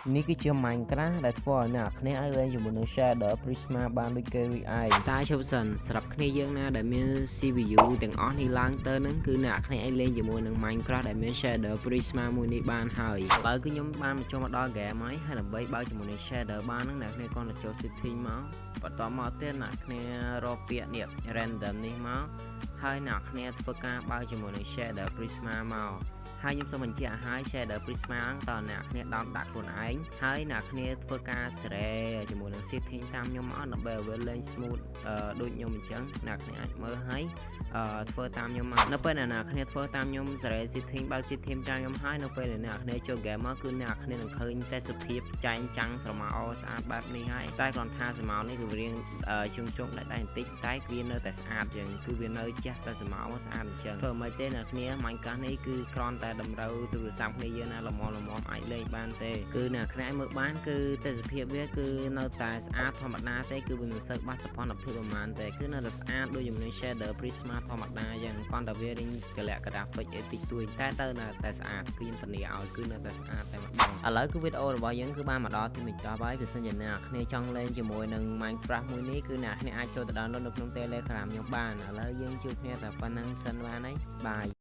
នេះគឺជា Minecraft ដែលធ្វើឲ្យអ្នកគ្នាអាចលេងជាមួយនឹង Shader Prisma បានដូចគេរួចឯងតែឈប់សិនសម្រាប់គ្នាយើងណាដែលមាន CPU ទាំងអស់នេះឡើងទៅហ្នឹងគឺអ្នកគ្នាអាចលេងជាមួយនឹង Minecraft ដែលមាន Shader Prisma មួយនេះបានហើយឥឡូវគឺខ្ញុំបានមកចូលមកដល់ game ហើយហើយដើម្បីបើកជាមួយនឹង Shader បានហ្នឹងអ្នកគ្នាគ្រាន់តែចូល setting មកបន្តមកទៀតអ្នកគ្នារកពាក្យនេះ random នេះមកហើយអ្នកគ្នាធ្វើការបើកជាមួយនឹង Shader Prisma មកហើយខ្ញុំសូមបញ្ជាក់ឲ្យហើយ shader Prisma ហ្នឹងតើអ្នកគ្នាដោនដាក់ខ្លួនឯងហើយអ្នកគ្នាធ្វើការសេរីជាមួយនឹង setting តាមខ្ញុំមកដើម្បីឲ្យវាលេង smooth ដូចខ្ញុំអញ្ចឹងអ្នកគ្នាអាចមើលហើយធ្វើតាមខ្ញុំមកនៅពេលដែលអ្នកគ្នាធ្វើតាមខ្ញុំសេរី setting បើក setting តាមខ្ញុំហើយនៅពេលដែលអ្នកគ្នាចូល game មកគឺអ្នកគ្នានឹងឃើញទេសភាពចែងចាំងស្រមោលស្អាតបែបនេះហើយតែគ្រាន់ថាស្រមោលនេះគឺវារៀងជុំជុំដាច់ៗបន្តិចតែវានៅតែស្អាតជាងគឺវានៅចេះតែស្រមោលស្អាតអញ្ចឹងធ្វើមិនទេអ្នកគ្នា Minecraft នេះគឺគ្រាន់តែតម្រូវទូរស័ព្ទគ្នាយើងណាល្មមល្មមអាចលេងបានទេគឺអ្នកគ្នាអាចមើលបានគឺទេសភាពវាគឺនៅតែស្អាតធម្មតាទេគឺវាមិនសូវបាត់សោភ័ណភាពប្រហែលទេគឺនៅតែស្អាតដូចជំនាញ shader Prisma ធម្មតាយ៉ាងគ្រាន់តែវារៀងកលៈ graphic អីតិចតួចតែទៅនៅតែស្អាតគឺខ្ញុំធានាឲ្យគឺនៅតែស្អាតតែម្ដងឥឡូវគឺវីដេអូរបស់យើងគឺបានមកដល់ទីបញ្ចប់ហើយបើសិនជាអ្នកគ្នាចង់លេងជាមួយនឹង Minecraft មួយនេះគឺអ្នកគ្នាអាចចូលទៅ download នៅក្នុង Telegram ខ្ញុំបានឥឡូវយើងជួបគ្នាតែប៉ុណ្្នឹងសិនបានហើយបាយ។